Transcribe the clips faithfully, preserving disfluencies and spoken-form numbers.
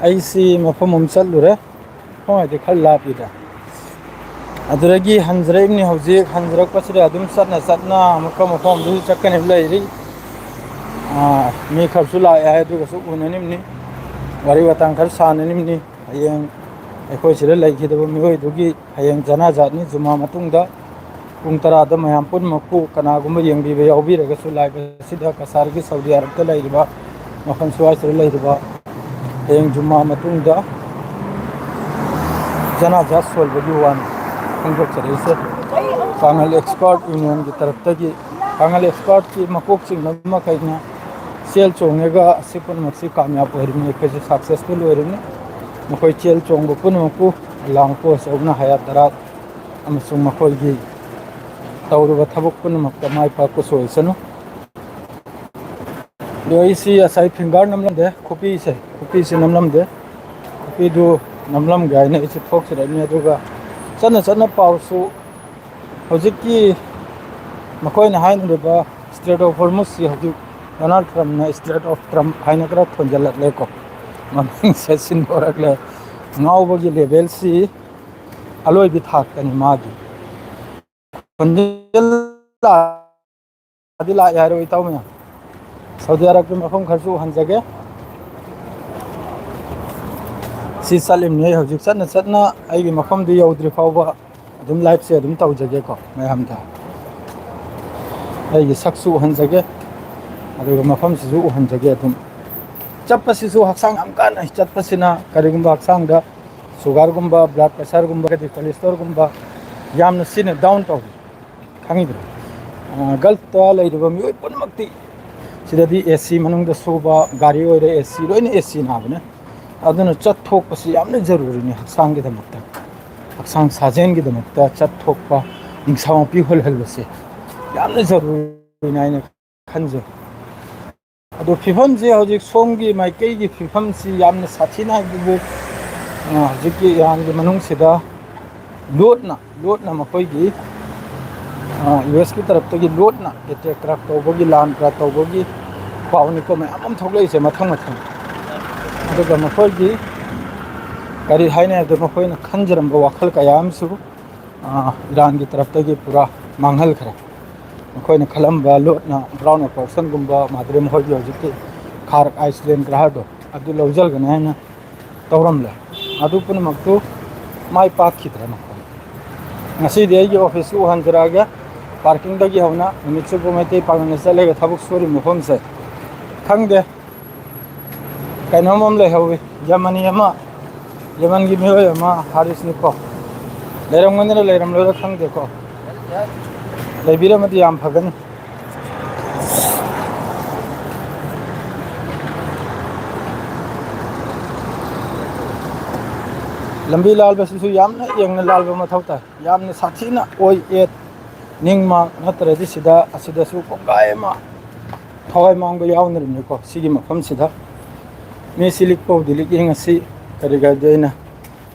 ꯑꯩꯁꯤ ꯃꯐꯝ ꯑꯃ ꯆꯠꯂꯨꯔꯦ, ꯃꯐꯝ ꯍꯥꯏꯗꯤ ꯈꯔ ꯂꯥꯞꯄꯤꯗ꯫ ꯑꯗꯨꯗꯒꯤ ꯍꯟꯖꯔꯛꯏꯕꯅꯤ꯫ ꯍꯧꯖꯤꯛ ꯍꯟꯖꯔꯛꯄꯁꯤꯗ ꯑꯗꯨꯝ ꯆꯠꯅ ꯆꯠꯅ ꯃꯐꯝ ꯃꯐꯝꯗꯨꯗ ꯆꯠꯀꯅꯦꯕ ꯂꯩꯔꯤ꯫ ꯑꯥ, ꯃꯤ ꯈꯔꯁꯨ ꯂꯥꯛꯑꯦ ꯍꯥꯏ, ꯑꯗꯨꯒꯁꯨ ꯎꯅꯅꯤꯡꯅꯤ, ꯋꯥꯔꯤ ꯋꯥꯇꯥꯡ ꯈꯔ ꯁꯥꯟꯅꯅꯤꯡꯅꯤ꯫ ꯍꯌꯦꯡ ꯑꯩꯈꯣꯏ ꯁꯤꯗ ꯂꯩꯈꯤꯗꯕ ꯃꯤꯑꯣꯏꯗꯨꯒꯤ ꯍꯌꯦꯡ ꯖꯅꯥꯖꯥꯠꯅꯤ꯫ ꯖꯨꯃꯥ ꯃꯇꯨꯡꯗ ꯄꯨꯡ ꯇꯔꯥꯗ ꯃꯌꯥꯝ ꯄꯨꯝꯅꯃꯛꯄꯨ ꯀꯅꯥꯒꯨꯝꯕ ꯌꯦꯡꯕꯤꯕ ꯌꯥꯎꯕꯤꯔꯒꯁꯨ live ꯑꯁꯤꯗ ꯀꯁꯥꯔꯒꯤ ꯁꯥꯎꯗꯤ ꯑꯔꯕꯇ ꯂꯩꯔꯤꯕ ꯃꯐꯝ ꯁ꯭ꯋꯥꯏꯁꯤꯗ ꯂꯩꯔꯤꯕ ꯍꯌꯦꯡ ꯖꯨꯃꯥ ꯃꯇꯨꯡꯗ ꯖꯅꯥꯖꯥ ꯁꯣꯏꯕꯒꯤ ꯋꯥꯅꯤ ꯐꯣꯡꯗꯣꯛꯆꯔꯛꯏꯁꯦ꯫ ꯄꯥꯉꯜ expert unionꯒꯤ ꯇꯔꯞꯇꯒꯤ, ꯄꯥꯉꯜ expertꯀꯤ ꯃꯀꯣꯛ ꯆꯤꯡꯅꯕ ꯃꯈꯩꯅ ꯆꯦꯜ ꯆꯣꯡꯉꯒ ꯑꯁꯤ ꯄꯨꯝꯅꯃꯛꯁꯤ ꯀꯥꯃꯌꯥꯕ ꯑꯣꯏꯔꯤꯕꯅꯤ, ꯑꯩꯈꯣꯏꯁꯨ successful ꯑꯣꯏꯔꯤꯕꯅꯤ꯫ ꯃꯈꯣꯏ ꯆꯦꯜ ꯆꯣꯡꯕ ꯄꯨꯝꯅꯃꯛꯄꯨ ꯑꯜꯂꯥꯍ ꯃꯄꯨ ꯑꯆꯧꯕꯅ ꯍꯌꯥꯠ ꯗꯔꯥꯠ ꯑꯃꯁꯨꯡ ꯃꯈꯣꯏꯒꯤ ꯇꯧꯔꯤꯕ ꯊꯕꯛ ꯄꯨꯝꯅꯃꯛꯇ ꯃꯥꯏ ꯄꯥꯛꯄꯁꯨ ꯑꯣꯏꯁꯅꯨ꯫ ꯑꯗꯣ ꯑꯩꯁꯤ ꯉꯁꯥꯏ finger ꯅꯝꯂꯝꯗꯦ, ꯈꯨꯕꯤꯁꯦ, ꯈꯨꯕꯤꯁꯦ ꯅꯝꯂꯝꯗꯦ꯫ ꯈꯨꯕꯤꯗꯨ ꯅꯝꯂꯝꯒꯦ ꯍꯥꯏꯅ ꯑꯩꯁꯦ ꯊꯣꯛꯆꯔꯛꯏꯅꯤ꯫ ꯑꯗꯨꯒ ꯆꯠꯅ ꯆꯠꯅ ꯄꯥꯎꯁꯨ ꯍꯧꯖꯤꯛꯀꯤ ꯃꯈꯣꯏꯅ ꯍꯥꯏꯅꯔꯤꯕ Strait of Hormuzꯁꯤ ꯍꯧꯖꯤꯛ Donald Trumpꯅ Strait of Trump ꯍꯥꯏꯅ ꯈꯔ ꯊꯣꯟꯖꯜꯂꯛꯂꯦꯀꯣ, ꯃꯃꯤꯡꯁꯦ ꯁꯤꯟꯗꯣꯔꯛꯂꯦ꯫ ꯉꯥꯎꯕꯒꯤ levelꯁꯤ ꯑꯂꯣꯏꯕꯤ ꯊꯥꯛꯇꯅꯤ ꯃꯥꯒꯤ꯫ ꯈꯣꯟꯖꯦꯜ ꯂꯥꯛꯑꯗꯤ ꯂꯥꯛꯑꯦ ꯍꯥꯏꯔꯣ ꯏꯇꯥꯎ ꯃꯌꯥꯝ? ꯁꯥꯎꯗꯤ ꯑꯔꯕꯀꯤ ꯃꯐꯝ ꯈꯔꯁꯨ ꯎꯍꯟꯖꯒꯦ꯫ ꯁꯤ ꯆꯠꯂꯤꯕꯅꯤ ꯑꯩ ꯍꯧꯖꯤꯛ ꯆꯠꯅ ꯆꯠꯅ ꯑꯩꯒꯤ ꯃꯐꯝꯗꯨ ꯌꯧꯗ꯭ꯔꯤ ꯐꯥꯎꯕ ꯑꯗꯨꯝ liveꯁꯦ ꯑꯗꯨꯝ ꯇꯧꯖꯒꯦꯀꯣ ꯃꯌꯥꯝꯗ꯫ ꯑꯩꯒꯤ ꯁꯛꯁꯨ ꯎꯍꯟꯖꯒꯦ, ꯑꯗꯨꯒ ꯃꯐꯝꯁꯤꯁꯨ ꯎꯍꯟꯖꯒꯦ꯫ ꯑꯗꯨꯝ ꯆꯠꯄꯁꯤꯁꯨ ꯍꯛꯆꯥꯡ ꯌꯥꯝ ꯀꯥꯟꯅꯩ꯫ ꯆꯠꯄꯁꯤꯅ ꯀꯔꯤꯒꯨꯝꯕ ꯍꯛꯆꯥꯡꯗ sugarꯒꯨꯝꯕ, blood pressureꯒꯨꯝꯕ, ꯀꯔꯤ cholesterolꯒꯨꯝꯕ ꯌꯥꯝꯅ ꯁꯤꯅ down ꯇꯧꯏ꯫ ꯈꯪꯉꯤꯕ꯭ꯔꯥ? ꯑ, Gulfꯇ ꯂꯩꯔꯤꯕ ꯃꯤꯑꯣꯏ ꯄꯨꯝꯅꯃꯛꯇꯤ ꯁꯤꯗꯗꯤ AC ꯃꯅꯨꯡꯗ ꯁꯨꯕ, ꯒꯥꯔꯤ ꯑꯣꯏꯔꯦ AC, ꯂꯣꯏꯅ AC ꯅꯥꯕꯅꯦ꯫ ꯑꯗꯨꯅ ꯆꯠꯊꯣꯛꯄꯁꯤ ꯌꯥꯝꯅ ꯖꯔꯨꯔꯤꯅꯤ ꯍꯛꯆꯥꯡꯒꯤꯗꯃꯛꯇ꯫ ꯍꯛꯆꯥꯡ ꯁꯥꯖꯦꯜꯒꯤꯗꯃꯛꯇ ꯆꯠꯊꯣꯛꯄ, ꯅꯤꯡꯁꯥ ꯃꯄꯤ ꯍꯨꯜꯍꯟꯕꯁꯦ ꯌꯥꯝꯅ ꯖꯔꯨꯔꯤꯅꯤ ꯍꯥꯏꯅ ꯈꯟꯖꯩ꯫ ꯑꯗꯣ ꯐꯤꯕꯝꯁꯦ ꯍꯧꯖꯤꯛ ꯁꯣꯝꯒꯤ ꯃꯥꯏꯀꯩꯒꯤ ꯐꯤꯕꯝꯁꯤ ꯌꯥꯝꯅ ꯁꯥꯊꯤꯅ ꯍꯥꯏꯕꯕꯨ, ꯑ, ꯍꯧꯖꯤꯛꯀꯤ ꯏꯔꯥꯟꯒꯤ ꯃꯅꯨꯡꯁꯤꯗ ꯂꯣꯠꯅ, ꯂꯣꯠꯅ ꯃꯈꯣꯏꯒꯤ, ꯑ, USꯀꯤ ꯇꯔꯞꯇꯒꯤ ꯂꯣꯠꯅ attack ꯈꯔ ꯇꯧꯕꯒꯤ, ꯂꯥꯟ ꯈꯔ ꯇꯧꯕꯒꯤ ꯄꯥꯎꯅꯤꯀꯣ ꯃꯌꯥꯝ ꯑꯃ ꯊꯣꯛꯂꯛꯏꯁꯦ ꯃꯊꯪ ꯃꯊꯪ꯫ ꯑꯗꯨꯒ ꯃꯈꯣꯏꯒꯤ ꯀꯔꯤ ꯍꯥꯏꯅꯤ ꯍꯥꯏꯕꯗ, ꯃꯈꯣꯏꯅ ꯈꯟꯖꯔꯝꯕ ꯋꯥꯈꯜ ꯀꯌꯥ ꯑꯃꯁꯨ, ꯑ, ꯏꯔꯥꯟꯒꯤ ꯇꯔꯞꯇꯒꯤ ꯄꯨꯔꯥ ꯃꯥꯡꯍꯟꯈ꯭ꯔꯦ꯫ ꯃꯈꯣꯏꯅ ꯈꯜꯂꯝꯕ ꯂꯣꯠꯅ ground operationꯒꯨꯝꯕ, ꯃꯥꯗꯨꯔꯤ ꯃꯈꯣꯏꯒꯤ ꯍꯧꯖꯤꯛꯀꯤ ꯈꯥꯔꯛ ꯑꯥꯏꯁꯂꯦꯟ ꯒ꯭ꯔꯍꯗꯣ ꯑꯗꯨ ꯂꯧꯖꯒꯅꯤ ꯍꯥꯏꯅ ꯇꯧꯔꯝꯂꯦ꯫ ꯑꯗꯨ ꯄꯨꯝꯅꯃꯛꯇꯨ ꯃꯥꯏ ꯄꯥꯛꯈꯤꯗ꯭ꯔꯦ ꯃꯈꯣꯏ꯫ ꯉꯁꯤꯗꯤ ꯑꯩꯒꯤ officeꯁꯨ ꯎꯍꯟꯖꯔꯛꯑꯒꯦ꯫ Parkingꯗꯒꯤ ꯍꯧꯅ ꯅꯨꯃꯤꯠ ꯆꯨꯞꯄ ꯃꯩꯇꯩ ꯄꯥꯛꯅꯅ ꯆꯠꯂꯒ ꯊꯕꯛ ꯁꯨꯔꯤꯕ ꯃꯐꯝꯁꯦ, ꯈꯪꯗꯦ, ꯀꯩꯅꯣꯝ ꯑꯃ ꯂꯩꯍꯧꯋꯤ꯫ ꯌꯃꯅꯤ ꯑꯃ, ꯌꯃꯟꯒꯤ ꯃꯤꯑꯣꯏ ꯑꯃ, ꯍꯥꯔꯤꯁꯅꯤꯀꯣ꯫ ꯂꯩꯔꯝꯒꯅꯤꯔ ꯂꯩꯔꯝꯂꯣꯏꯔ ꯈꯪꯗꯦꯀꯣ꯫ ꯂꯩꯕꯤꯔꯝꯃꯗꯤ ꯌꯥꯝ ꯐꯒꯅꯤ꯫ ꯂꯝꯕꯤ ꯂꯥꯜꯕꯁꯤꯁꯨ ꯌꯥꯝꯅ ꯌꯦꯡꯅ ꯂꯥꯜꯕ ꯃꯊꯧ ꯇꯥꯏ꯫ ꯌꯥꯝꯅ ꯁꯥꯊꯤꯅ ꯑꯣꯏ ꯑꯦ ꯅꯤꯡ ꯃꯥꯡ ꯅꯠꯇ꯭ꯔꯗꯤ ꯁꯤꯗ, ꯑꯁꯤꯗꯁꯨ ꯀꯣꯡꯒꯥꯏ ꯑꯃ ꯊꯋꯥꯏ ꯃꯥꯡꯕ ꯌꯥꯎꯅꯔꯤꯕꯅꯤꯀꯣ꯫ ꯁꯤꯒꯤ ꯃꯐꯝꯁꯤꯗ ꯃꯤ ꯁꯤ ꯂꯤꯛꯄꯕꯨꯗꯤ ꯂꯤꯛꯏ ꯉꯁꯤ, ꯀꯔꯤꯒꯤꯗꯤ ꯑꯩꯅ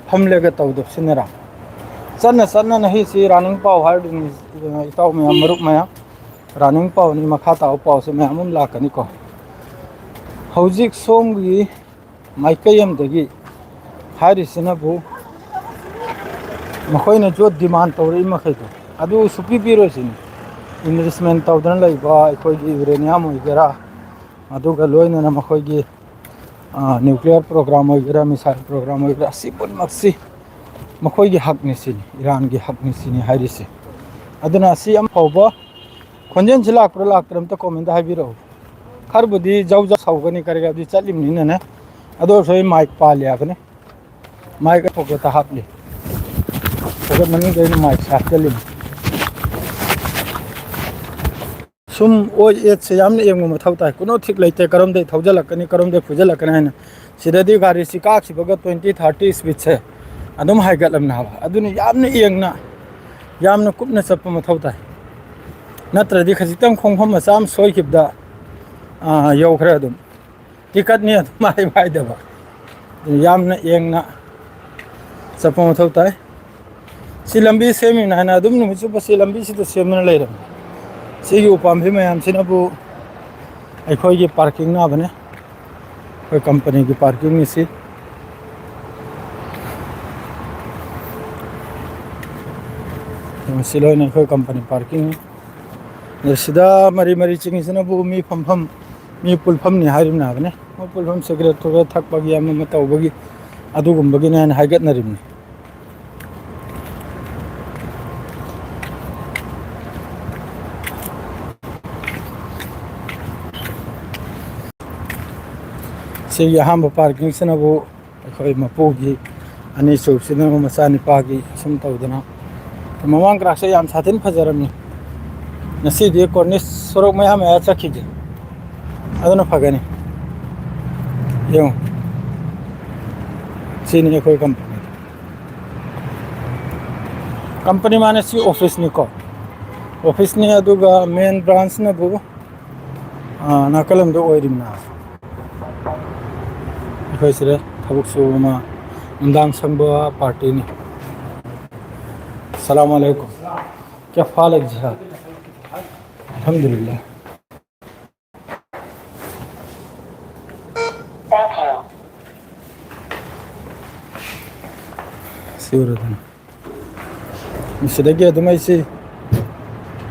ꯐꯝꯂꯒ ꯇꯧꯗꯕꯁꯤꯅꯔꯥ꯫ ꯆꯠꯅ ꯆꯠꯅ ꯅꯍꯤꯁꯤ ꯔꯥꯅꯤꯡ ꯄꯥꯎ ꯍꯥꯏꯔꯤꯕꯅꯤ, ꯏꯇꯥꯎ ꯃꯌꯥꯝ, ꯃꯔꯨꯞ ꯃꯌꯥꯝ, ꯔꯥꯅꯤꯡ ꯄꯥꯎꯅꯤ, ꯃꯈꯥ ꯇꯥꯕ ꯄꯥꯎꯁꯦ ꯃꯌꯥꯝ ꯑꯃ ꯂꯥꯛꯀꯅꯤꯀꯣ꯫ ꯍꯧꯖꯤꯛ ꯁꯣꯝꯒꯤ ꯃꯥꯏꯀꯩ ꯑꯃꯗꯒꯤ ꯍꯥꯏꯔꯤꯁꯤꯅꯕꯨ ꯃꯈꯣꯏꯅꯁꯨ demand ꯇꯧꯔꯛꯏ ꯃꯈꯩꯗꯣ ꯑꯗꯨ ꯁꯨꯛꯄꯤ ꯄꯤꯔꯣꯏꯁꯤꯅꯤ꯫ Enrichment ꯇꯧꯗꯅ ꯂꯩꯕ ꯑꯩꯈꯣꯏꯒꯤ uranium ꯑꯣꯏꯒꯦꯔꯥ, ꯑꯗꯨꯒ ꯂꯣꯏꯅꯅ ꯃꯈꯣꯏꯒꯤ, ꯑ, nuclear program ꯑꯣꯏꯒꯦꯔꯥ, missile program ꯑꯣꯏꯒꯦꯔꯥ, ꯑꯁꯤ ꯄꯨꯝꯅꯃꯛꯁꯤ ꯃꯈꯣꯏꯒꯤ ꯍꯛꯅꯤ ꯁꯤꯅꯤ, ꯏꯔꯥꯟꯒꯤ ꯍꯛꯅꯤ ꯁꯤꯅꯤ ꯍꯥꯏꯔꯤꯁꯤ꯫ ꯑꯗꯨꯅ ꯑꯁꯤ ꯑꯃ ꯐꯥꯎꯕ ꯈꯣꯟꯖꯦꯜꯁꯤ ꯂꯥꯛꯄ꯭ꯔꯥ ꯂꯥꯛꯇ꯭ꯔꯥ ꯑꯝꯇ commentꯇ ꯍꯥꯏꯕꯤꯔꯛꯎ꯫ ꯈꯔꯕꯨꯗꯤ ꯖꯧ ꯖꯧ ꯁꯧꯒꯅꯤ, ꯀꯔꯤ ꯀꯔꯤ ꯆꯠꯂꯤꯕꯅꯤꯅꯅꯦ꯫ ꯑꯗꯨ ꯑꯣꯏꯔꯁꯨ ꯑꯩ mic ꯄꯥꯜꯂꯤ ꯍꯥꯏꯕꯅꯤ꯫ Mic pocketꯇ happily. Pocket ꯃꯅꯨꯡꯗ ꯑꯩꯅ micꯁꯦ ꯍꯥꯞꯆꯜꯂꯤꯅꯤ꯫ ꯁꯨꯝ ꯑꯣꯏ ꯑꯦꯠꯁꯦ ꯌꯥꯝꯅ ꯌꯦꯡꯕ ꯃꯊꯧ ꯇꯥꯏ꯫ ꯀꯩꯅꯣ ꯊꯤꯛ ꯂꯩꯇꯦ, ꯀꯔꯣꯝꯗꯩ ꯊꯧꯖꯜꯂꯛꯀꯅꯤ, ꯀꯔꯣꯝꯗꯩ ꯐꯨꯖꯜꯂꯛꯀꯅꯤ ꯍꯥꯏꯅ꯫ ꯁꯤꯗꯗꯤ ꯒꯥꯔꯤꯁꯤ ꯀꯥꯈꯤꯕꯒ twenty thirty speedꯁꯦ ꯑꯗꯨꯝ ꯍꯥꯏꯒꯠꯂꯝꯅꯦ ꯍꯥꯏꯕ꯫ ꯑꯗꯨꯅ ꯌꯥꯝꯅ ꯌꯦꯡꯅ, ꯌꯥꯝꯅ ꯀꯨꯞꯅ ꯆꯠꯄ ꯃꯊꯧ ꯇꯥꯏ꯫ ꯅꯠꯇ꯭ꯔꯗꯤ ꯈꯖꯤꯛꯇꯪ ꯈꯣꯡꯐꯝ ꯃꯆꯥ ꯑꯃ ꯁꯣꯏꯈꯤꯕꯗ, ꯑꯥ, ꯌꯧꯈ꯭ꯔꯦ ꯑꯗꯨꯝ꯫ ꯇꯤꯀꯠꯅꯤ ꯑꯗꯨꯝ ꯍꯥꯏꯕ ꯍꯥꯏꯗꯕ꯫ ꯑꯗꯨꯅ ꯌꯥꯝꯅ ꯌꯦꯡꯅ ꯆꯠꯄ ꯃꯊꯧ ꯇꯥꯏ꯫ ꯁꯤ ꯂꯝꯕꯤ ꯁꯦꯝꯃꯤꯕꯅꯤ ꯍꯥꯏꯅ ꯑꯗꯨꯝ ꯅꯨꯃꯤꯠ ꯆꯨꯞꯄ ꯁꯤ ꯂꯝꯕꯤꯁꯤꯗ ꯁꯦꯝꯗꯨꯅ ꯂꯩꯔꯕꯅꯤ꯫ ꯁꯤꯒꯤ ꯎꯄꯥꯝꯕꯤ ꯃꯌꯥꯝꯁꯤꯅꯕꯨ ꯑꯩꯈꯣꯏꯒꯤ parking ꯅꯥꯕꯅꯦ꯫ ꯑꯩꯈꯣꯏ ꯀꯝꯄꯅꯤꯒꯤ ꯄꯥꯔꯀꯤꯡꯅꯤ ꯁꯤ꯫ ꯁꯤ ꯂꯣꯏꯅ ꯑꯩꯈꯣꯏ ꯀꯝꯄꯅꯤ ꯄꯥꯔꯀꯤꯡꯅꯤ꯫ ꯑꯗ ꯁꯤꯗ ꯃꯔꯤ ꯃꯔꯤ ꯆꯤꯡꯉꯤꯁꯤꯅꯕꯨ ꯃꯤ ꯐꯝꯐꯝ, ꯃꯤ ꯄꯨꯜꯐꯝꯅꯤ ꯍꯥꯏꯔꯤꯕꯅꯦ ꯍꯥꯏꯕꯅꯦ꯫ ꯃꯣꯏ ꯄꯨꯜꯐꯝ ꯁꯤꯒꯔꯦꯠ ꯊꯨꯒꯔꯦꯠ ꯊꯛꯄꯒꯤ ꯑꯃ ꯑꯃ ꯇꯧꯕꯒꯤ ꯑꯗꯨꯒꯨꯝꯕꯒꯤꯅꯦ ꯍꯥꯏꯅ ꯍꯥꯏꯒꯠꯅꯔꯤꯕꯅꯤ꯫ ꯁꯤꯒꯤ ꯑꯍꯥꯟꯕ ꯄꯥꯔꯀꯤꯡꯁꯤꯅꯕꯨ ꯑꯩꯈꯣꯏ ꯃꯄꯨꯒꯤ, ꯑꯅꯤꯁꯨꯕꯁꯤꯅ ꯃꯆꯥꯅꯤꯄꯥꯒꯤ, ꯑꯁꯨꯝ ꯇꯧꯗꯅ꯫ ꯃꯃꯥꯡ ꯀ꯭ꯔꯥꯁꯁꯦ ꯌꯥꯝ ꯁꯥꯊꯤꯅ ꯐꯖꯔꯝꯃꯤ꯫ ꯉꯁꯤꯗꯤ ꯀꯣꯔꯅꯤꯁ ꯁꯣꯔꯣꯛ ꯃꯌꯥ ꯃꯌꯥ ꯆꯠꯈꯤꯒꯦ, ꯑꯗꯨꯅ ꯐꯒꯅꯤ꯫ ꯌꯦꯡꯉꯨ, ꯁꯤꯅꯤ ꯑꯩꯈꯣꯏ ꯀꯝꯄꯅꯤ꯫ ꯀꯝꯄꯅꯤ ꯃꯥꯅꯦ, ꯁꯤ ꯑꯣꯐꯤꯁꯅꯤꯀꯣ, ꯑꯣꯐꯤꯁꯅꯤ꯫ ꯑꯗꯨꯒ ꯃꯦꯟ ꯕ꯭ꯔꯥꯟꯁꯅꯕꯨ, ꯑꯥ, ꯅꯥꯀꯜꯂꯝꯗ ꯑꯣꯏꯔꯤꯕꯅ꯫ ꯑꯩꯈꯣꯏ ꯁꯤꯗ ꯊꯕꯛ ꯁꯨꯕ ꯑꯃ, ꯅꯨꯡꯗꯥꯡ ꯁꯪꯕ ꯄꯥꯔꯇꯤꯅꯤ꯫ ꯁꯂꯥꯝ ꯑꯂꯩꯀꯨꯝ꯫ ꯀꯌꯥ ꯐꯥꯂꯦ ꯖꯤꯍꯥ? ꯑꯜꯍꯝꯗꯨꯂꯤꯜꯂꯥꯍ꯫ ꯁꯤ ꯑꯣꯏꯔꯦꯗꯅ꯫ ꯁꯤꯗꯒꯤ ꯑꯗꯨꯝ ꯑꯩꯁꯤ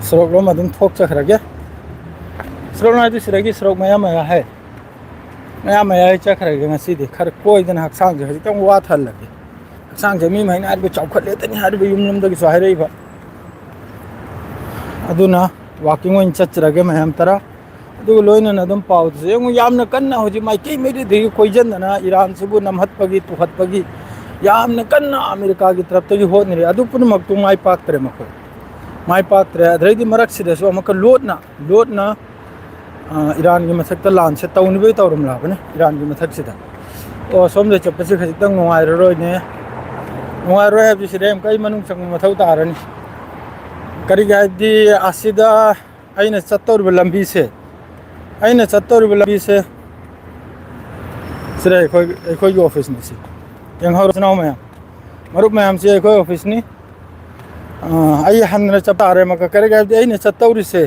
ꯁꯣꯔꯣꯛꯂꯣꯝ ꯑꯗꯨꯝ ꯊꯣꯛꯆꯈ꯭ꯔꯒꯦ꯫ ꯁꯣꯔꯣꯛ ꯍꯥꯏꯗꯤ ꯁꯤꯗꯒꯤ ꯁꯣꯔꯣꯛ ꯃꯌꯥ ꯃꯌꯥ ꯍꯥꯏ꯫ ꯃꯌꯥ ꯃꯌꯥ ꯍꯥꯏ ꯆꯠꯈ꯭ꯔꯒꯦ ꯉꯁꯤꯗꯤ꯫ ꯈꯔ ꯀꯣꯏꯗꯅ ꯍꯛꯆꯥꯡꯁꯦ ꯈꯖꯤꯛꯇꯪ ꯋꯥꯊꯍꯜꯂꯒꯦ꯫ ꯍꯛꯆꯥꯡꯁꯦ ꯃꯤ ꯃꯈꯩꯅ ꯍꯥꯏꯔꯤꯕ ꯆꯥꯎꯈꯠꯂꯦꯗꯅꯤ ꯍꯥꯏꯔꯤꯕ, ꯌꯨꯝ ꯌꯨꯝꯗꯒꯤꯁꯨ ꯍꯥꯏꯔꯛꯏꯕ꯫ ꯑꯗꯨꯅ ꯋꯥꯀꯤꯡ ꯑꯣꯏꯅ ꯆꯠꯆꯔꯒꯦ ꯃꯌꯥꯝ ꯇꯔꯥ꯫ ꯑꯗꯨꯒ ꯂꯣꯏꯅꯅ ꯑꯗꯨꯝ ꯄꯥꯎꯗꯨꯁꯨ ꯌꯦꯡꯉꯨ, ꯌꯥꯝꯅ ꯀꯟꯅ ꯍꯧꯖꯤꯛ ꯃꯥꯏꯀꯩ ꯃꯩꯗꯒꯤ ꯀꯣꯏꯁꯤꯟꯗꯅ ꯏꯔꯥꯟꯁꯤꯕꯨ ꯅꯝꯍꯠꯄꯒꯤ ꯇꯨꯍꯠꯄꯒꯤ ꯌꯥꯝꯅ ꯀꯟꯅ ꯑꯃꯦꯔꯤꯀꯥꯒꯤ ꯇꯔꯞꯇꯒꯤ ꯍꯣꯠꯅꯔꯤ꯫ ꯑꯗꯨ ꯄꯨꯝꯅꯃꯛꯇꯨ ꯃꯥꯏ ꯄꯥꯛꯇ꯭ꯔꯦ ꯃꯈꯣꯏ꯫ ꯃꯥꯏ ꯄꯥꯛꯇ꯭ꯔꯦ꯫ ꯑꯗꯩꯗꯤ ꯃꯔꯛꯁꯤꯗꯁꯨ ꯑꯃꯨꯛꯀ ꯂꯣꯠꯅ, ꯂꯣꯠꯅ, ꯑ, ꯏꯔꯥꯟꯒꯤ ꯃꯊꯛꯇ ꯂꯥꯟꯁꯦ ꯇꯧꯅꯕꯩ ꯇꯧꯔꯝꯂꯕꯅꯤ, ꯏꯔꯥꯟꯒꯤ ꯃꯊꯛꯁꯤꯗ꯫ ꯑꯣ, ꯁꯣꯝꯗ ꯆꯠꯄꯁꯦ ꯈꯖꯤꯛꯇꯪ ꯅꯨꯡꯉꯥꯏꯔꯔꯣꯏꯅꯦ꯫ ꯅꯨꯡꯉꯥꯏꯔꯣꯏ ꯍꯥꯏꯕꯗꯤ ꯁꯤꯗ ꯑꯃꯨꯛꯀ ꯑꯩ ꯃꯅꯨꯡ ꯆꯪꯕ ꯃꯊꯧ ꯇꯥꯔꯅꯤ꯫ ꯀꯔꯤꯒꯤ ꯍꯥꯏꯕꯗꯤ ꯑꯁꯤꯗ ꯑꯩꯅ ꯆꯠꯇꯧꯔꯤꯕ ꯂꯝꯕꯤꯁꯦ, ꯑꯩꯅ ꯆꯠꯇꯧꯔꯤꯕ ꯂꯝꯕꯤꯁꯦ, ꯁꯤꯗ ꯑꯩꯈꯣꯏ, ꯑꯩꯈꯣꯏꯒꯤ ꯑꯣꯐꯤꯁꯅꯤ ꯁꯤ꯫ ꯌꯦꯡꯍꯧꯔꯣ, ꯏꯆꯤꯟ ꯏꯅꯥꯎ ꯃꯌꯥꯝ, ꯃꯔꯨꯞ ꯃꯌꯥꯝꯁꯤ ꯑꯩꯈꯣꯏ ꯑꯣꯐꯤꯁꯅꯤ꯫ ꯑꯥ, ꯑꯩ ꯍꯟꯅ ꯆꯠ ꯇꯥꯔꯦ ꯑꯃꯨꯛꯀ꯫ ꯀꯔꯤꯒꯤ ꯍꯥꯏꯕꯗꯤ ꯑꯩꯅ ꯆꯠꯇꯧꯔꯤꯁꯦ,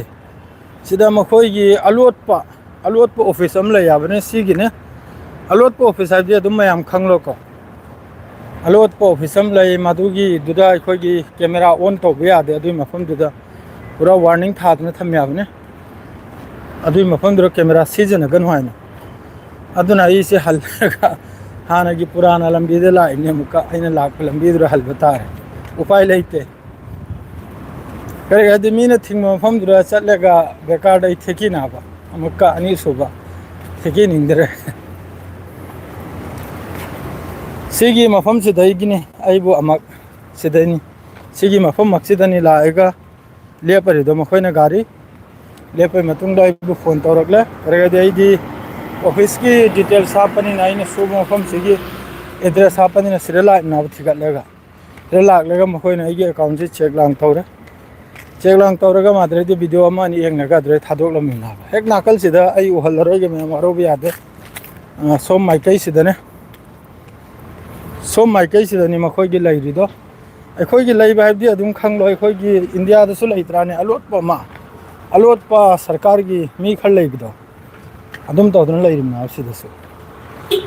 ꯁꯤꯗ ꯃꯈꯣꯏꯒꯤ ꯑꯂꯣꯠꯄ, ꯑꯂꯣꯠꯄ ꯑꯣꯐꯤꯁ ꯑꯃ ꯂꯩ ꯍꯥꯏꯕꯅꯦ, ꯁꯤꯒꯤꯅꯦ꯫ ꯑꯂꯣꯠꯄ ꯑꯣꯐꯤꯁ ꯍꯥꯏꯕꯗꯤ ꯑꯗꯨꯝ ꯃꯌꯥꯝ ꯈꯪꯂꯣꯀꯣ꯫ ꯑꯂꯣꯠꯄ ꯑꯣꯐꯤꯁ ꯑꯃ ꯂꯩ, ꯃꯗꯨꯒꯤꯗꯨꯗ ꯑꯩꯈꯣꯏꯒꯤ ꯀꯦꯃꯦꯔꯥ ꯑꯣꯟ ꯇꯧꯕ ꯌꯥꯗꯦ꯫ ꯑꯗꯨꯒꯤ ꯃꯐꯝꯗꯨꯗ ꯄꯨꯔꯥ ꯋꯥꯔꯅꯤꯡ ꯊꯥꯗꯨꯅ ꯊꯝꯃꯦ ꯍꯥꯏꯕꯅꯤ꯫ ꯑꯗꯨꯒꯤ ꯃꯐꯝꯗꯨꯗ ꯀꯦꯃꯦꯔꯥ ꯁꯤꯖꯤꯟꯅꯒꯅꯨ ꯍꯥꯏꯅ꯫ ꯑꯗꯨꯅ ꯑꯩꯁꯦ ꯍꯜꯂꯒ ꯍꯥꯟꯅꯒꯤ ꯄꯨꯔꯥꯅ ꯂꯝꯕꯤꯗ ꯂꯥꯛꯏꯅꯦ꯫ ꯑꯃꯨꯛꯀ ꯑꯩꯅ ꯂꯥꯛꯄ ꯂꯝꯕꯤꯗꯨꯗ ꯍꯜꯕ ꯇꯥꯔꯦ꯫ ꯎꯄꯥꯏ ꯂꯩꯇꯦ꯫ ꯀꯔꯤ ꯍꯥꯏꯗꯤ, ꯃꯤꯅ ꯊꯤꯡꯕ ꯃꯐꯝꯗꯨꯗ ꯆꯠꯂꯒ ꯕꯦꯀꯥꯔꯗ ꯑꯩ ꯊꯦꯛꯀꯤꯅꯕ ꯑꯃꯨꯛꯀ ꯑꯅꯤꯁꯨꯕ ꯊꯦꯛꯀꯤꯅꯤꯡꯗ꯭ꯔꯦ꯫ ꯁꯤꯒꯤ ꯃꯐꯝꯁꯤꯗꯒꯤꯅꯤ ꯑꯩꯕꯨ ꯑꯃꯨꯛ ꯁꯤꯗꯩꯅꯤ꯫ ꯁꯤꯒꯤ ꯃꯐꯝꯃꯛꯁꯤꯗꯅꯤ ꯂꯥꯛꯑꯒ ꯂꯦꯞꯄꯔꯤꯗꯣ ꯃꯈꯣꯏꯅ ꯒꯥꯔꯤ꯫ ꯂꯦꯞꯄꯒꯤ ꯃꯇꯨꯡꯗ ꯑꯩꯕꯨ ꯐꯣꯟ ꯇꯧꯔꯛꯂꯦ꯫ ꯀꯔꯤꯒꯤꯗꯤ ꯑꯩꯗꯤ ꯑꯣꯐꯤꯁꯀꯤ ꯗꯤꯇꯦꯜꯁ ꯍꯥꯞꯄꯅꯤꯅ, ꯑꯩꯅ ꯁꯨꯕ ꯃꯐꯝꯁꯤꯒꯤ ꯑꯦꯗ꯭ꯔꯦꯁ ꯍꯥꯞꯄꯅꯤꯅ, ꯁꯤꯗ ꯂꯥꯛꯅꯕ ꯊꯤꯒꯠꯂꯒ ꯁꯤꯗ ꯂꯥꯛꯂꯒ ꯃꯈꯣꯏꯅ ꯑꯩꯒꯤ ꯑꯦꯀꯥꯎꯟꯁꯤ ꯆꯦꯛ ꯂꯥꯡ ꯇꯧꯔꯦ꯫ ꯆꯦꯛ ꯂꯥꯡ ꯇꯧꯔꯒ ꯃꯥꯗ꯭ꯔꯩꯗꯤ ꯚꯤꯗꯤꯑꯣ ꯑꯃ ꯑꯅꯤ ꯌꯦꯡꯉꯒ ꯑꯗꯨꯗꯩ ꯊꯥꯗꯣꯛꯂꯝꯃꯤꯅꯦ ꯍꯥꯏꯕ꯫ ꯍꯦꯛ ꯅꯥꯀꯜꯁꯤꯗ ꯑꯩ ꯎꯍꯜꯂꯔꯣꯏꯒꯦ ꯃꯌꯥꯝ, ꯋꯥꯔꯧꯕ ꯌꯥꯗꯦ꯫ ꯑ, ꯁꯣꯝ ꯃꯥꯏꯀꯩꯁꯤꯗꯅꯦ, ꯁꯣꯝ ꯃꯥꯏꯀꯩꯁꯤꯗꯅꯤ ꯃꯈꯣꯏꯒꯤ ꯂꯩꯔꯤꯗꯣ꯫ ꯑꯩꯈꯣꯏꯒꯤ ꯂꯩꯕ ꯍꯥꯏꯕꯗꯤ ꯑꯗꯨꯝ ꯈꯪꯂꯣ, ꯑꯩꯈꯣꯏꯒꯤ ꯏꯟꯗꯤꯌꯥꯗꯁꯨ ꯂꯩꯇ꯭ꯔꯥꯅꯦ ꯑꯂꯣꯠꯄ ꯑꯃ, ꯑꯂꯣꯠꯄ ꯁꯔꯀꯥꯔꯒꯤ ꯃꯤ ꯈꯔ ꯂꯩꯕꯗꯣ꯫ ꯑꯗꯨꯝ ꯇꯧꯗꯅ ꯂꯩꯔꯤꯕꯅꯦ ꯁꯤꯗꯁꯨ꯫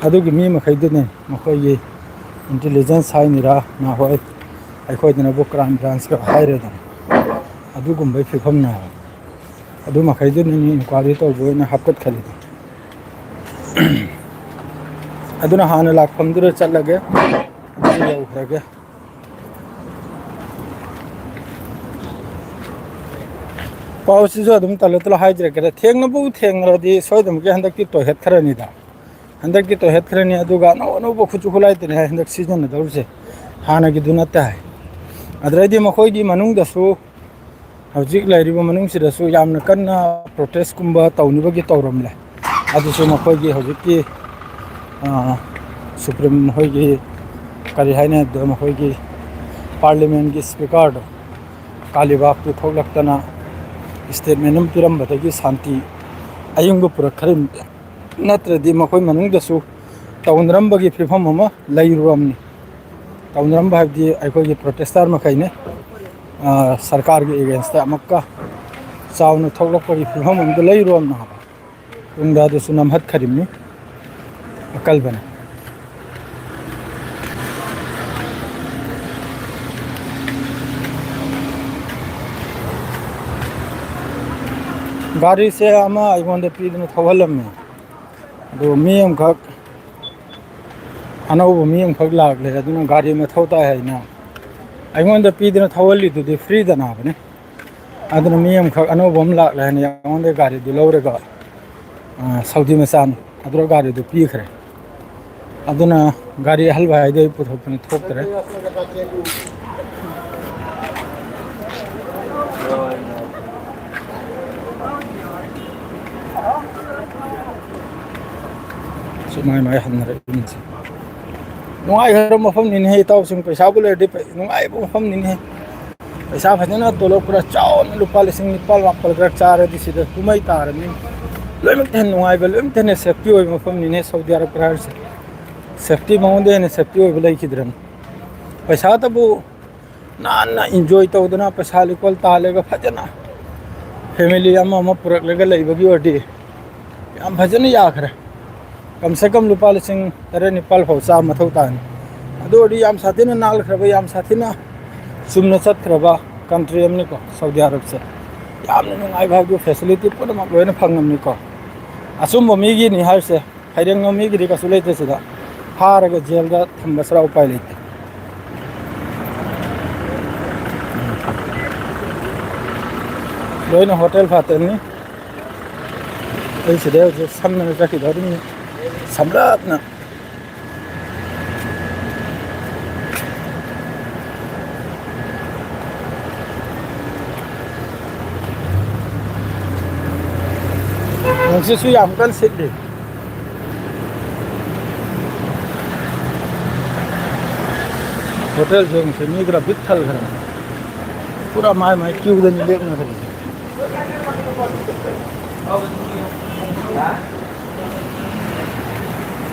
ꯑꯗꯨꯒꯤ ꯃꯤ ꯃꯈꯩꯗꯨꯅꯦ ꯃꯈꯣꯏꯒꯤ ꯏꯟꯇꯦꯂꯤꯖꯦꯟꯁ ꯍꯥꯏꯅꯤꯔꯥ, ꯅꯍꯥꯟꯋꯥꯏ ꯑꯩꯈꯣꯏꯗꯅꯕꯨ ꯀ꯭ꯔꯥꯏꯝ ꯕ꯭ꯔꯥꯟꯁꯀ ꯍꯥꯏꯔꯦꯗꯅ, ꯑꯗꯨꯒꯨꯝꯕꯒꯤ ꯐꯤꯕꯝꯅꯦ ꯍꯥꯏꯕ꯫ ꯑꯗꯨ ꯃꯈꯩꯗꯨꯅꯅꯤ ꯏꯟꯀ꯭ꯋꯥꯏꯔꯤ ꯇꯧꯕ ꯑꯣꯏꯅ ꯍꯥꯞꯀꯠꯈꯜꯂꯤꯗꯣ꯫ ꯑꯗꯨꯅ ꯍꯥꯟꯅ ꯂꯥꯛꯐꯝꯗꯨꯗ ꯆꯠꯂꯒꯦ, ꯑꯗꯨ ꯌꯧꯈ꯭ꯔꯒꯦ꯫ ꯄꯥꯎꯁꯤꯁꯨ ꯑꯗꯨꯝ ꯇꯂꯣ ꯇꯂꯣ ꯍꯥꯏꯖꯔꯛꯀꯦꯗ, ꯊꯦꯡꯅꯕꯨ ꯊꯦꯡꯅꯔꯗꯤ ꯁꯣꯏꯗꯅꯃꯛꯀꯤ ꯍꯟꯗꯛꯇꯤ ꯇꯣꯏꯍꯠꯈ꯭ꯔꯅꯤꯗ꯫ ꯍꯟꯗꯛꯇꯤ ꯇꯣꯏꯍꯠꯈ꯭ꯔꯅꯤ, ꯑꯗꯨꯒ ꯑꯅꯧ ꯑꯅꯧꯕ ꯈꯨꯠꯁꯨ ꯈꯨꯠꯂꯥꯏꯇꯅꯤ ꯍꯥꯏ ꯍꯟꯗꯛ ꯁꯤꯖꯤꯟꯅꯗꯧꯔꯤꯁꯦ, ꯍꯥꯟꯅꯒꯤꯗꯨ ꯅꯠꯇꯦ ꯍꯥꯏ꯫ ꯑꯗꯨꯗꯩꯗꯤ ꯃꯈꯣꯏꯒꯤ ꯃꯅꯨꯡꯗꯁꯨ, ꯍꯧꯖꯤꯛ ꯂꯩꯔꯤꯕ ꯃꯅꯨꯡꯁꯤꯗꯁꯨ ꯌꯥꯝꯅ ꯀꯟꯅ ꯄ꯭ꯔꯣꯇꯦꯁꯀꯨꯝꯕ ꯇꯧꯅꯕꯒꯤ ꯇꯧꯔꯝꯂꯦ꯫ ꯑꯗꯨꯁꯨ ꯃꯈꯣꯏꯒꯤ ꯍꯧꯖꯤꯛꯀꯤ, ꯑ, ꯁꯨꯄ꯭ꯔꯤꯝ ꯃꯈꯣꯏꯒꯤ, ꯀꯔꯤ ꯍꯥꯏꯅꯤ ꯑꯗꯣ, ꯃꯈꯣꯏꯒꯤ ꯄꯥꯔꯂꯤꯌꯥꯃꯦꯟꯒꯤ ꯁ꯭ꯄꯤꯀꯔꯗꯣ, ꯀꯥꯂꯤꯕꯥꯛꯇꯨ ꯊꯣꯛꯂꯛꯇꯅ ꯁ꯭ꯇꯦꯠꯃꯦꯟ ꯑꯃ ꯄꯤꯔꯝꯕꯗꯒꯤ ꯁꯥꯟꯇꯤ ꯑꯌꯤꯡꯕ ꯄꯨꯔꯛꯈ꯭ꯔꯦ꯫ ꯅꯠꯇ꯭ꯔꯗꯤ ꯃꯈꯣꯏ ꯃꯅꯨꯡꯗꯁꯨ ꯇꯧꯅꯔꯝꯕꯒꯤ ꯐꯤꯕꯝ ꯑꯃ ꯂꯩꯔꯨꯔꯝꯅꯤ꯫ ꯇꯧꯅꯔꯝꯕ ꯍꯥꯏꯕꯗꯤ ꯑꯩꯈꯣꯏꯒꯤ ꯄ꯭ꯔꯣꯇꯦꯁꯇꯔ ꯃꯈꯩꯅꯦ, ꯑ, ꯁꯔꯀꯥꯔꯒꯤ ꯑꯦꯒꯦꯟꯁꯇ ꯑꯃꯨꯛꯀ ꯆꯥꯎꯅ ꯊꯣꯛꯂꯛꯄꯒꯤ ꯐꯤꯕꯝ ꯑꯃꯗ ꯂꯩꯔꯨꯔꯝꯅꯤ ꯍꯥꯏꯕ꯫ ꯇꯨꯡꯗ ꯑꯗꯨꯁꯨ ꯅꯝꯍꯠꯈꯔꯤꯕꯅꯤ꯫ ꯑꯀꯜꯕꯅꯦ꯫ ꯒꯥꯔꯤꯁꯦ ꯑꯃ ꯑꯩꯉꯣꯟꯗ ꯄꯤꯗꯅ ꯊꯧꯍꯜꯂꯝꯃꯦ꯫ ꯑꯗꯨ ꯃꯤ ꯑꯃꯈꯛ, ꯑꯅꯧꯕ ꯃꯤ ꯑꯃꯈꯛ ꯂꯥꯛꯂꯦ, ꯑꯗꯨꯅ ꯒꯥꯔꯤ ꯃꯊꯧ ꯇꯥꯏ ꯍꯥꯏꯅ ꯑꯩꯉꯣꯟꯗ ꯄꯤꯗꯅ ꯊꯧꯍꯜꯂꯤꯗꯨꯗꯤ ꯐ꯭ꯔꯤꯗꯅ ꯍꯥꯏꯕꯅꯤ꯫ ꯑꯗꯨꯅ ꯃꯤ ꯑꯃꯈꯛ ꯑꯅꯧꯕ ꯑꯃ ꯂꯥꯛꯂꯦ ꯍꯥꯏꯅ ꯑꯩꯉꯣꯟꯗ ꯒꯥꯔꯤꯗꯨ ꯂꯧꯔꯒ, ꯑ, ꯁꯥꯎꯗꯤ ꯃꯆꯥꯅꯤ, ꯑꯗꯨꯒ ꯒꯥꯔꯤꯗꯨ ꯄꯤꯈ꯭ꯔꯦ꯫ ꯑꯗꯨꯅ ꯒꯥꯔꯤ ꯑꯍꯜꯕ ꯍꯥꯏꯗꯣ ꯑꯩ ꯄꯨꯊꯣꯛꯇꯅ ꯊꯣꯛꯇ꯭ꯔꯦ꯫ ꯁꯤ ꯃꯥꯏ ꯃꯥꯏ ꯍꯟꯅꯔꯛꯏꯅꯤꯁꯦ꯫ ꯅꯨꯡꯉꯥꯏꯈ꯭ꯔꯕ ꯃꯐꯝꯅꯤꯅꯦꯍꯦ, ꯏꯇꯥꯎꯁꯤꯡ꯫ ꯄꯩꯁꯥꯕꯨ ꯂꯩꯔꯗꯤ ꯐꯩ, ꯅꯨꯡꯉꯥꯏꯕ ꯃꯐꯝꯅꯤꯅꯦꯍꯦ꯫ ꯄꯩꯁꯥ ꯐꯖꯅ ꯇꯣꯂꯣꯞ ꯈꯔ ꯆꯥꯎꯅ ꯂꯨꯄꯥ ꯂꯤꯁꯤꯡ ꯅꯤꯄꯥꯜ ꯃꯥꯄꯜ ꯈꯔ ꯆꯥꯔꯗꯤ ꯁꯤꯗ ꯀꯨꯝꯍꯩ ꯇꯥꯔꯅꯤ꯫ ꯂꯣꯏꯅꯃꯛꯇ ꯍꯦꯟꯅ ꯅꯨꯡꯉꯥꯏꯕ, ꯂꯣꯏꯅꯃꯛꯇ ꯍꯦꯟꯅ ꯁꯦꯐꯇꯤ ꯑꯣꯏꯕ ꯃꯐꯝꯅꯤꯅꯦ ꯁꯥꯎꯗꯤ ꯑꯔꯕ ꯍꯥꯏꯔꯤꯁꯦ꯫ ꯁꯦꯐꯇꯤ, ꯃꯉꯣꯟꯗ ꯍꯦꯟꯅ ꯁꯦꯐꯇꯤ ꯑꯣꯏꯕ ꯂꯩꯈꯤꯗ꯭ꯔꯕꯅꯤ꯫ ꯄꯩꯁꯥꯗꯕꯨ ꯅꯥꯟꯅ ꯏꯟꯖꯣꯏ ꯇꯧꯗꯅ ꯄꯩꯁꯥ ꯂꯤꯀꯣꯜ ꯇꯥꯜꯂꯒ ꯐꯖꯅ ꯐꯦꯃꯤꯂꯤ ꯑꯃ ꯑꯃ ꯄꯨꯔꯛꯂꯒ ꯂꯩꯕꯒꯤ ꯑꯣꯏꯔꯗꯤ ꯌꯥꯝ ꯐꯖꯅ ꯌꯥꯈ꯭ꯔꯦ꯫ ꯀꯝ ꯁꯦ ꯀꯝ ꯂꯨꯄꯥ ꯂꯤꯁꯤꯡ ꯇꯔꯦꯠ ꯅꯤꯄꯥꯜ ꯐꯥꯎ ꯆꯥꯕ ꯃꯊꯧ ꯇꯥꯅꯤ꯫ ꯑꯗꯨ ꯑꯣꯏꯔꯗꯤ ꯌꯥꯝ ꯁꯥꯊꯤꯅ ꯅꯥꯜꯈ꯭ꯔꯕ, ꯌꯥꯝ ꯁꯥꯊꯤꯅ ꯆꯨꯝꯅ ꯆꯠꯈ꯭ꯔꯕ ꯀꯟꯇ꯭ꯔꯤ ꯑꯃꯅꯤꯀꯣ ꯁꯥꯎꯗꯤ ꯑꯔꯕꯁꯦ꯫ ꯌꯥꯝꯅ ꯅꯨꯡꯉꯥꯏꯕ ꯍꯥꯏꯕꯗꯨ, ꯐꯦꯁꯤꯂꯤꯇꯤ ꯄꯨꯝꯅꯃꯛ ꯂꯣꯏꯅ ꯐꯪꯉꯝꯅꯤꯀꯣ꯫ ꯑꯆꯨꯝꯕ ꯃꯤꯒꯤꯅꯤ ꯍꯥꯏꯔꯤꯁꯦ꯫ ꯍꯩꯔꯦꯡ ꯃꯤꯒꯤꯗꯤ ꯀꯩꯁꯨ ꯂꯩꯇꯦ ꯁꯤꯗ꯫ ꯐꯥꯔꯒ ꯖꯦꯜꯗ ꯊꯝꯕ ꯁꯔꯥ ꯎꯄꯥꯏ ꯂꯩꯇꯦ꯫ ꯂꯣꯏꯅ ꯍꯣꯇꯦꯜ ꯐꯥꯇꯦꯜꯅꯤ꯫ ꯑꯩ ꯁꯤꯗꯩ ꯍꯧꯖꯤꯛ ꯁꯝꯅꯅ ꯆꯠꯈꯤꯗꯧꯔꯤꯅꯤ꯫ ꯁꯝꯂꯞꯅ꯫ ꯅꯨꯡꯁꯤꯠꯁꯨ ꯌꯥꯝ ꯀꯟꯅ ꯁꯤꯠꯂꯤ꯫ ꯍꯣꯇꯦꯜꯁꯦ ꯌꯦꯡꯉꯨꯁꯦ, ꯃꯤ ꯈꯔ ꯕꯤꯛ ꯊꯜꯈ꯭ꯔꯦ꯫ ꯄꯨꯔꯥ ꯃꯥꯏ ꯃꯥꯏ ꯀ꯭ꯌꯨꯗꯅꯤ ꯂꯦꯞꯅꯈ꯭ꯔꯤꯁꯦ꯫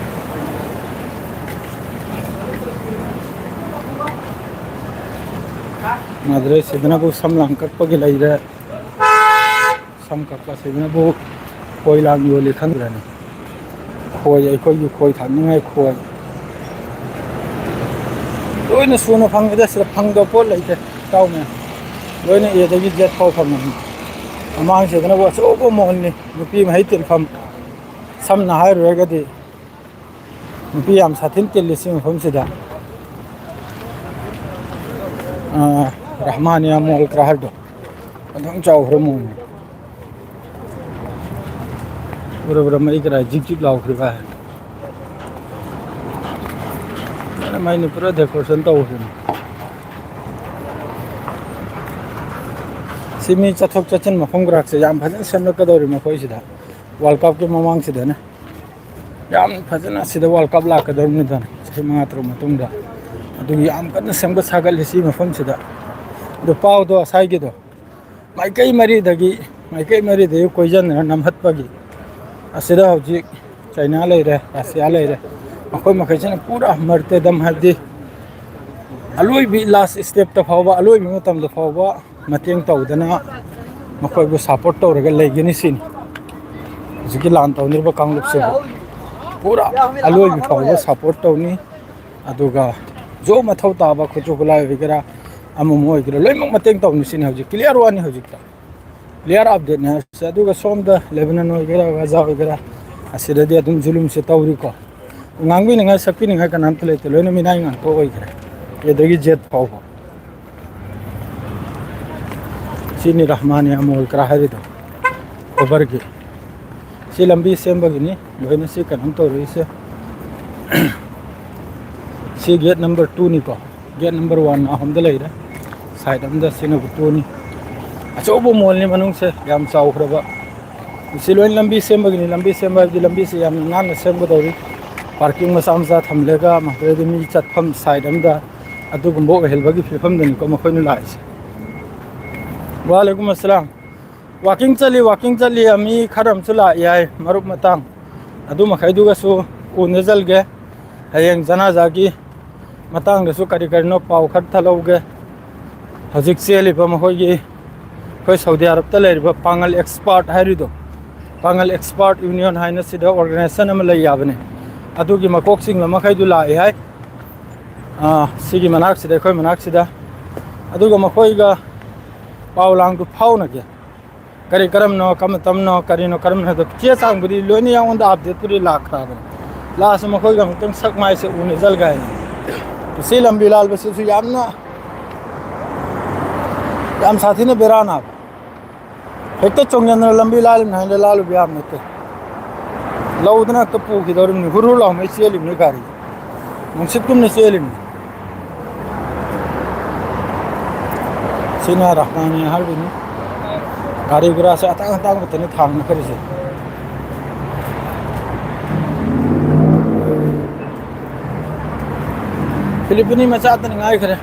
ꯃꯗꯨꯔꯩ ꯁꯤꯗꯅꯕꯨ ꯁꯝ ꯂꯥꯡ ꯀꯛꯄꯒꯤ ꯂꯩꯔꯦ꯫ ꯁꯝ ꯀꯛꯄ ꯁꯤꯗꯅꯕꯨ ꯀꯣꯏ ꯂꯥꯡ ꯌꯣꯜꯂꯤ ꯈꯪꯗ꯭ꯔꯅꯤ꯫ ꯈꯣꯏ, ꯑꯩꯈꯣꯏꯒꯤ ꯈꯣꯏ ꯊꯥꯛꯅꯤꯡꯉꯥꯏ ꯈꯣꯏ꯫ ꯂꯣꯏꯅ ꯁꯨꯅ ꯐꯪꯉꯤꯗ, ꯁꯤꯗ ꯐꯪꯗꯕ ꯄꯣꯠ ꯂꯩꯇꯦ꯫ ꯏꯇꯥꯎ ꯃꯌꯥꯝ, ꯂꯣꯏꯅ ꯑꯦꯗꯒꯤ ꯖꯦꯠ ꯐꯥꯎ ꯐꯪꯉꯤ꯫ ꯃꯃꯥꯡꯁꯤꯗꯅꯕꯨ ꯑꯆꯧꯕ ꯃꯣꯜꯅꯤ, ꯅꯨꯄꯤ ꯃꯍꯩ ꯇꯤꯟꯐꯝ꯫ ꯁꯝꯅ ꯍꯥꯏꯔꯨꯔꯒꯗꯤ, ꯅꯨꯄꯤ ꯌꯥꯝ ꯁꯥꯊꯤꯟ ꯇꯤꯜꯂꯤ ꯁꯤ ꯃꯐꯝꯁꯤꯗ꯫ ꯑꯥ, ꯔꯍꯃꯥꯅꯤꯌꯥ ꯃꯣꯜ ꯀꯔꯥ ꯍꯥꯏꯕꯗꯣ, ꯑꯗꯨꯝ ꯆꯥꯎꯈ꯭ꯔ ꯃꯑꯣꯡꯅꯤ꯫ ꯎꯔꯕ꯭ꯔꯥ ꯃꯩ ꯀꯔꯥꯏ ꯖꯤꯛ ꯖꯤꯛ ꯂꯥꯎꯈ꯭ꯔꯤꯕ ꯍꯥꯏ꯫ ꯃꯩꯅ ꯄꯨꯔꯥ decoration ꯇꯧꯈ꯭ꯔꯤꯅꯤ꯫ ꯁꯤ ꯃꯤ ꯆꯠꯊꯣꯛ ꯆꯠꯁꯤꯟ ꯃꯐꯝ ꯈꯔꯁꯦ ꯌꯥꯝ ꯐꯖꯅ ꯁꯦꯝꯒꯠꯀꯗꯧꯔꯤ ꯃꯈꯣꯏꯁꯤꯗ꯫ World Cupꯀꯤ ꯃꯃꯥꯡꯁꯤꯗꯅꯦ꯫ ꯌꯥꯝ ꯐꯖꯅ ꯁꯤꯗ World Cup ꯂꯥꯛꯀꯗꯧꯔꯤꯕꯅꯤꯗꯅ, ꯆꯍꯤ ꯃꯉꯥ ꯇꯔꯨꯛ ꯃꯇꯨꯡꯗ꯫ ꯑꯗꯨꯒꯤ ꯌꯥꯝ ꯀꯟꯅ ꯁꯦꯝꯒꯠ ꯁꯥꯒꯠꯂꯤ ꯁꯤ ꯃꯐꯝꯁꯤꯗ꯫ ꯑꯗꯨ ꯄꯥꯎꯗꯣ ꯉꯁꯥꯏꯒꯤꯗꯣ ꯃꯥꯏꯀꯩ ꯃꯔꯤꯗꯒꯤ, ꯃꯥꯏꯀꯩ ꯃꯔꯤꯗꯒꯤ ꯀꯣꯏꯁꯤꯟꯗꯅ ꯅꯝꯍꯠꯄꯒꯤ ꯑꯁꯤꯗ ꯍꯧꯖꯤꯛ ꯆꯩꯅꯥ ꯂꯩꯔꯦ, ꯔꯁꯤꯌꯥ ꯂꯩꯔꯦ, ꯃꯈꯣꯏ ꯃꯈꯩꯁꯤꯅ ꯄꯨꯔꯥ ꯃꯔꯇꯦꯗꯝ, ꯍꯥꯏꯕꯗꯤ ꯑꯂꯣꯏꯕꯤ last stepꯇ ꯐꯥꯎꯕ, ꯑꯂꯣꯏꯕ ꯃꯇꯝꯗ ꯐꯥꯎꯕ ꯃꯇꯦꯡ ꯇꯧꯗꯅ ꯃꯈꯣꯏꯕꯨ support ꯇꯧꯔꯒ ꯂꯩꯒꯅꯤ ꯁꯤꯅꯤ꯫ ꯍꯧꯖꯤꯛꯀꯤ ꯂꯥꯟ ꯇꯧꯅꯔꯤꯕ ꯀꯥꯡꯂꯨꯞꯁꯤꯕꯨ ꯄꯨꯔꯥ ꯑꯂꯣꯏꯕ ꯐꯥꯎꯕ support ꯇꯧꯅꯤ꯫ ꯑꯗꯨꯒ ꯖꯣ ꯃꯊꯧ ꯇꯥꯕ ꯈꯨꯠꯁꯨ ꯈꯨꯠꯂꯥꯏ ꯑꯣꯏꯒꯦꯔꯥ, ꯑꯃ ꯑꯃ ꯑꯣꯏꯒꯦꯔꯥ, ꯂꯣꯏꯅꯃꯛ ꯃꯇꯦꯡ ꯇꯧꯅꯤ ꯁꯤꯅꯤ꯫ ꯍꯧꯖꯤꯛ clear ꯋꯥꯅꯤ ꯍꯧꯖꯤꯛꯇ꯫ Clear updateꯅꯦ ꯍꯥꯏꯔꯤꯁꯦ꯫ ꯑꯗꯨꯒ ꯁꯣꯝꯗ ꯂꯦꯕꯅꯟ ꯑꯣꯏꯒꯦꯔꯥ, ꯒꯖꯥ ꯑꯣꯏꯒꯦꯔꯥ, ꯑꯁꯤꯗꯗꯤ ꯑꯗꯨꯝ ꯖꯨꯂꯨꯝꯁꯦ ꯇꯧꯔꯤꯀꯣ꯫ ꯉꯥꯡꯕꯤꯅꯤꯡꯉꯥꯏ ꯁꯛꯄꯤꯅꯤꯡꯉꯥꯏ ꯀꯅꯥꯝꯇ ꯂꯩꯇꯦ, ꯂꯣꯏꯅ ꯃꯤꯅꯥꯏ ꯉꯥꯛꯇ ꯑꯣꯏꯈ꯭ꯔꯦ꯫ ꯑꯦꯗꯒꯤ ꯖꯦꯠ ꯐꯥꯎꯕ꯫ ꯁꯤꯅꯤ ꯔꯍꯃꯥꯅꯤꯌꯥ ꯃꯣꯜ ꯀꯔꯥ ꯍꯥꯏꯔꯤꯗꯣ, ꯈꯨꯕꯔꯒꯤ꯫ ꯁꯤ ꯂꯝꯕꯤ ꯁꯦꯝꯕꯒꯤꯅꯤ ꯂꯣꯏꯅ ꯁꯤ ꯀꯩꯅꯣꯝ ꯇꯧꯔꯤꯁꯦ꯫ ꯁꯤ gate number twoꯅꯤꯀꯣ꯫ Gate number one ꯑꯍꯨꯝꯗ ꯂꯩꯔꯦ꯫ Side ꯑꯝꯗ ꯁꯤꯅ twoꯅꯤ꯫ ꯑꯆꯧꯕ ꯃꯣꯜꯅꯤ ꯃꯅꯨꯡꯁꯦ, ꯌꯥꯝ ꯆꯥꯎꯈ꯭ꯔꯕ꯫ ꯁꯤ ꯂꯣꯏ ꯂꯝꯕꯤ ꯁꯦꯝꯕꯒꯤꯅꯤ꯫ ꯂꯝꯕꯤ ꯁꯦꯝꯕ ꯍꯥꯏꯕꯗꯤ ꯂꯝꯕꯤꯁꯦ ꯌꯥꯝꯅ ꯅꯥꯟꯅ ꯁꯦꯝꯒꯗꯧꯔꯤ꯫ Parking ꯃꯆꯥ ꯃꯆꯥ ꯊꯝꯂꯒ, ꯃꯗꯨꯗꯩꯗ ꯃꯤ ꯆꯠꯐꯝ side ꯑꯝꯗ ꯑꯗꯨꯒꯨꯝꯕ ꯑꯣꯏꯍꯟꯕꯒꯤ ꯐꯤꯕꯝꯗꯅꯤꯀꯣ ꯃꯈꯣꯏꯅ ꯂꯥꯛꯏꯁꯦ꯫ ꯋꯥꯂꯩꯀꯨꯝ ꯑꯁꯂꯥꯝ꯫ Walking ꯆꯠꯂꯤ, walking ꯆꯠꯂꯤ꯫ ꯃꯤ ꯈꯔ ꯑꯃꯁꯨ ꯂꯥꯛꯏ ꯍꯥꯏ, ꯃꯔꯨꯞ ꯃꯇꯥꯡ꯫ ꯑꯗꯨ ꯃꯈꯩꯗꯨꯒꯁꯨ ꯎꯅꯖꯜꯒꯦ꯫ ꯍꯌꯦꯡ ꯖꯅꯥꯖꯥꯒꯤ ꯃꯇꯥꯡꯗꯁꯨ ꯀꯔꯤ ꯀꯔꯤꯅꯣ ꯄꯥꯎ ꯈꯔ ꯊꯠꯍꯧꯒꯦ꯫ ꯍꯧꯖꯤꯛ ꯆꯦꯜꯂꯤꯕ ꯃꯈꯣꯏꯒꯤ, ꯑꯩꯈꯣꯏ ꯁꯥꯎꯗꯤ ꯑꯔꯕꯇ ꯂꯩꯔꯤꯕ ꯄꯥꯡꯒꯜ expert ꯍꯥꯏꯔꯤꯗꯣ, ꯄꯥꯉꯜ ꯑꯦꯛꯁꯄꯥꯔꯠ ꯌꯨꯅꯤꯌꯟ ꯍꯥꯏꯅ ꯁꯤꯗ ꯑꯣꯔꯒꯅꯥꯏꯖꯦꯁꯟ ꯑꯃ ꯂꯩ ꯍꯥꯏꯕꯅꯤ꯫ ꯑꯗꯨꯒꯤ ꯃꯀꯣꯛ ꯆꯤꯡꯂ ꯃꯈꯩꯗꯨ ꯂꯥꯛꯏ ꯍꯥꯏ꯫ ꯑꯥ, ꯁꯤꯒꯤ ꯃꯅꯥꯛꯁꯤꯗ, ꯑꯩꯈꯣꯏ ꯃꯅꯥꯛꯁꯤꯗ꯫ ꯑꯗꯨꯒ ꯃꯈꯣꯏꯒ ꯄꯥꯎ ꯂꯥꯡꯗꯨ ꯐꯥꯎꯅꯒꯦ꯫ ꯀꯔꯤ ꯀꯔꯝꯅꯣ, ꯀꯔꯝꯅ ꯇꯝꯅꯣ, ꯀꯔꯤꯅꯣ ꯀꯔꯝꯅꯣ ꯍꯥꯏꯗꯣ ꯆꯦ ꯆꯥꯡꯕꯨꯗꯤ ꯂꯣꯏꯅ ꯑꯩꯉꯣꯟꯗ ꯑꯞꯗꯦꯠꯄꯨꯗꯤ ꯂꯥꯛꯈ꯭ꯔꯕꯅꯤ꯫ ꯂꯥꯛꯑꯁꯨ ꯃꯈꯣꯏꯒ ꯑꯃꯨꯛꯇꯪ ꯁꯛ ꯃꯥꯏꯁꯦ ꯎꯅꯖꯜꯒꯦ ꯍꯥꯏꯅ꯫ ꯁꯤ ꯂꯝꯕꯤ ꯂꯥꯜꯕꯁꯤꯁꯨ ꯌꯥꯝꯅ, ꯌꯥꯝ ꯁꯥꯊꯤꯅ ꯕꯦꯔꯥꯅ ꯍꯦꯛꯇ ꯆꯣꯡꯁꯤꯟꯗꯅ ꯂꯝꯕꯤ ꯂꯥꯜꯂꯤꯕꯅꯤ ꯍꯥꯏꯅ ꯂꯥꯜꯂꯨꯕ ꯌꯥꯕ ꯅꯠꯇꯦ꯫ ꯂꯧꯗꯅ ꯍꯦꯛꯇ ꯄꯨꯈꯤꯗꯧꯔꯤꯕꯅꯤ꯫ ꯍꯨꯔ ꯍꯨꯔ ꯂꯥꯎꯃꯩ ꯆꯦꯜꯂꯤꯕꯅꯤ ꯒꯥꯔꯤ꯫ ꯅꯨꯡꯁꯤꯠꯀꯨꯝꯅ ꯆꯦꯜꯂꯤꯕꯅꯤ꯫ ꯁꯤꯅ ꯔꯥꯍꯃꯥꯅꯤ ꯍꯥꯏꯔꯤꯕꯅꯤ꯫ ꯒꯥꯔꯤ ꯒꯨꯔꯥꯁꯦ ꯑꯇꯥꯡ ꯑꯇꯥꯡꯕꯇꯅꯤ ꯊꯥꯡꯅꯈ꯭ꯔꯤꯁꯦ꯫ ꯐꯤꯂꯤꯄꯤꯅꯤ ꯃꯆꯥꯇꯅꯤ ꯉꯥꯏꯈ꯭ꯔꯦ꯫